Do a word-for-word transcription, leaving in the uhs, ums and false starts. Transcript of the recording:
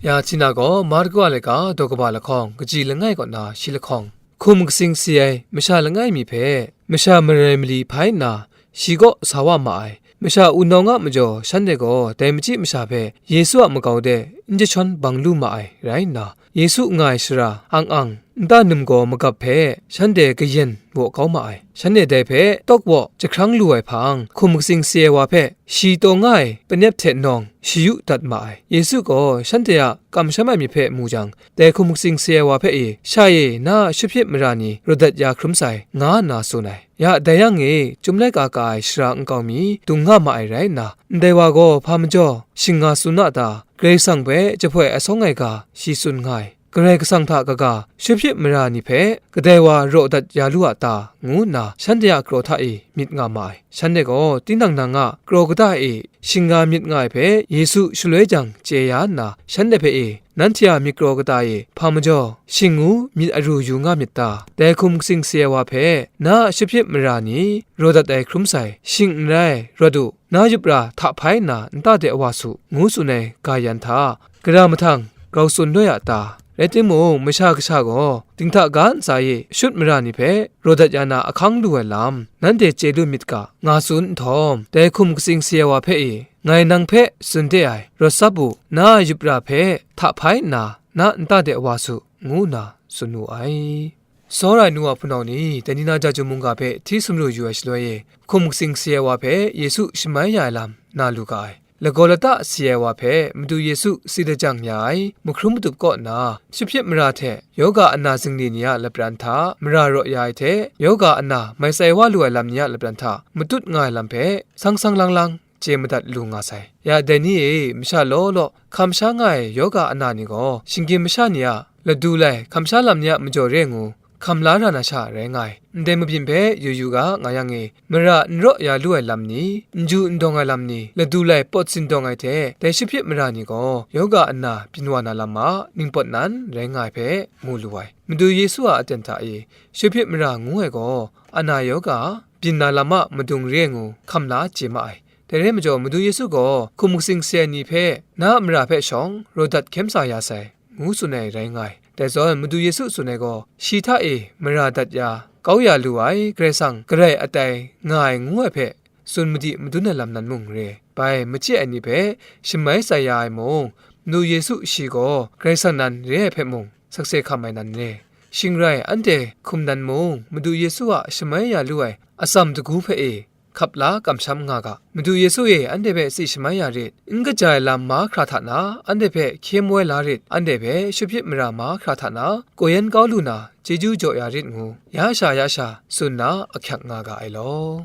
Ya Htina gaw Marku a laika daw kaba lahkawng kaji langai kaw na shi lahkawng, hkum katsing si ai masha langai mi hpe masha marai mali hpai nna, shi kaw sa wa ma ai. Masha wunawng a majaw shanhte gaw dai machyi masha hpe Yesu a makau de n jahtawn bang lu ma ai rai nna, Yesu nga ai shara ang ang nta num gaw magap hpe shanhte kayin waw kau ma ai. Shanhte dai hpe tawk waw jahkrang lu ai hpang, hkum katsing si ai wa hpe shi taw nga ai panep hte nawng shayu dat ma ai. Yesu gaw shanhte a kamsham ai myit hpe mu jang, dai hkum katsing si ai wa hpe e, sha e na a shut hpyit mara ni raw dat ya hkrum sai, nga nna tsun ai. Ya dai yang e, chyum laika ka ai shara nkau mi dung nga ma ai rai nna, ndai wa gaw hpa majaw shing nga tsun a ta? Karai Kasang hpe jahpoi asawng ai ga shi tsun nga ai. Karai Kasang hta kaga shut hpyit mara ni hpe kadai wa raw dat ya lu a ta? Ngu nna shanhte a kraw hta e myit nga ma ai. Shanhte gaw tinang nang a kraw kata e shing nga myit nga ai hpe Yesu shaloi jang chye ya nna, shanhte hpe e, nanhte a myit kraw kata e hpa majaw shing ngu myit aru yu nga myit ta? Dai hkum katsing si ai wa hpe na a shut hpyit mara ni raw dat ai hkrum sai, shing n rai, rawt u, na yup ra hta hpai nna nta de wa su, ngu tsun ai ga yan hta, gara mahtang grau tsun loi a ta? Rai timung, Masha Kasha gaw dinghta ga ntsa e shut mara ni hpe raw dat ya na ahkang lu ai lam, nanhte chye lu myit ga, nga tsun nhtawm, dai hkum katsing si ai wa hpe e, ngai nang hpe tsun de ai, rawt sap u, na a yup ra hpe hta hpai nna na nta de wa su, ngu nna tsun wu ai. Tsawra ai nu wa hpunau ni, dai ni na Jahtum mungga hpe hti sumru yu ai shaloi e, hkum katsing si ai wa hpe Yesu shamai ya ai lam na lu ga ai. Lagaw lata si ai wa hpe Madu Yesu si lajang ya ai mahkrum matup kaw nna, shut hpyit mara hte yoga ana zingli ni a lapran hta mara raw ya ai hte, yoga ana mai tsai wa lu ai lam ni a lapran hta matut nga ai lam hpe, sang sang lang lang chye madat lu nga sai. Ya dai ni e, masha law law hkam sha nga ai yoga ana ni gaw, shinggyim masha ni a ladu lai hkam sha lam ni a majaw re ngu hkam la ra na sha rai nga ai. Ndai mabyin hpe yu yu ga nga yang e, mara n raw ya lu ai lam ni, n ju n dawng ai lam ni, ladu lai pawt sindawng ai hte, dai shut hpyit mara ni gaw yoga ana byin wa na lam a ningpawt nan rai nga ai hpe mu lu ai. Madu Yesu a aten hta e, shut hpyit mara ngu ai gaw, ana yoga byin na lam a madung re ai ngu hkam la chye ma ai. Dai rai majaw, Madu Yesu gaw hkum katsing si ai ni hpe, na a mara hpe shawng raw dat hkyem sa ya sai, ngu tsun ai rai nga ai. Dai zawn, Madu Yesu tsun ai gaw, shi hta e mara dat ya, kau ya lu ai Karai Kasang garai atai nga ai ngu ai hpe tsun madi madun ai lam nan mung re. Bai, machye ai ni hpe shamai tsai ya ai mung, Madu Yesu shi gaw Karai Kasang nan re ai hpe mung sakse hkam ai nan re. Shing rai, anhte hkum nan mung, Madu Yesu a shamai ya lu ai atsam dagu hpe e, hkap la kamsham nga ga. Madu Yesu e anhte hpe tsi shamai ya rit, n kaja ai lam mahkra hta na, anhte hpe hkyem woi la rit, anhte hpe shut hpyit mara mahkra hta na, kaw yan kau lu na, chyeju jaw ya rit ngu, ya sha ya sha tsun na ahkyak nga ga ai law.